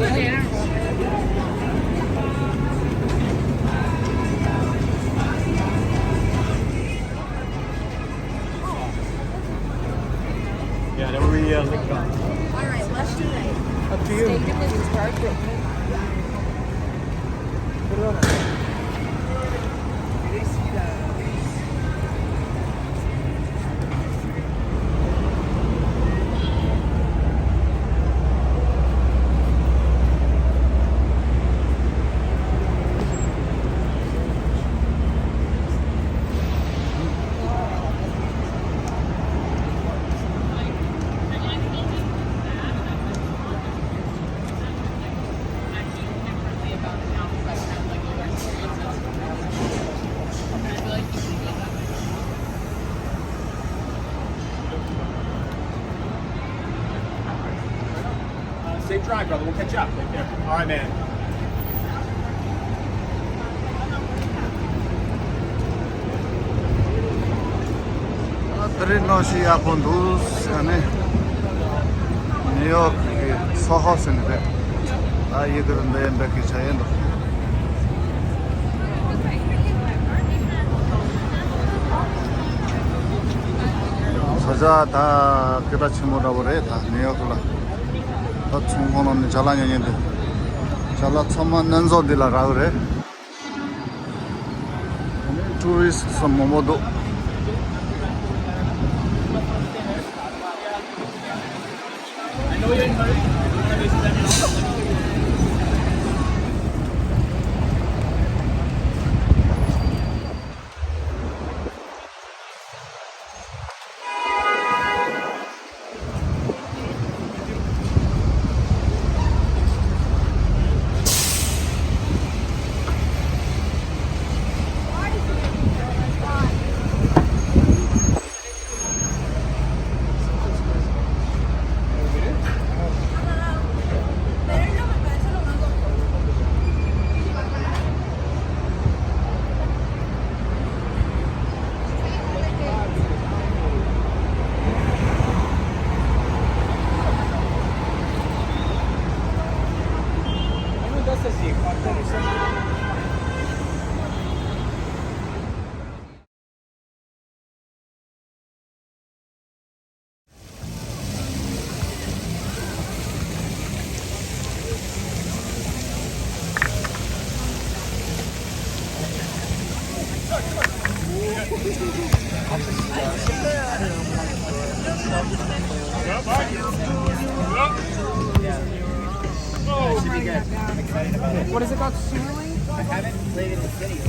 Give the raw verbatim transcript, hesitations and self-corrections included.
Yeah, then we uh, link up. All right, let's do it. Up to you. Stay here, please. Uh, safe drive, brother. We'll catch you up. Take care. All right, man. དེ་རིང་གནམ་གཤིས་ཡག་པོ་འདུག་ཨ་ནི་ནིའུ་ཡོག་གི་སོ་ཧོ་ཟེར་ནི་རེད། ད་ཡི་གེ་འདི་འདྲ་ཡིན་པའི་གི་ཆ་ཡིན་འདུག་ས་ཆ་ད་སྐད་གྲགས་ཆེན་པོ་འདྲ་པོ་རེད། ད་ནིའུ་ཡོག་ལ་ད་ཚོང་ཁང་ནང་ནས་ཅ་ལག་ཉོ་མཁན་དེ། ཅ་ལག་ཚང་མ་སྣ་ཚོགས་འདི་ལ་རག་གི་རེད། ཊུ་རི་སི་ཊི་མང་པོ་འདུག What is it called? Swirling? I haven't played it in City.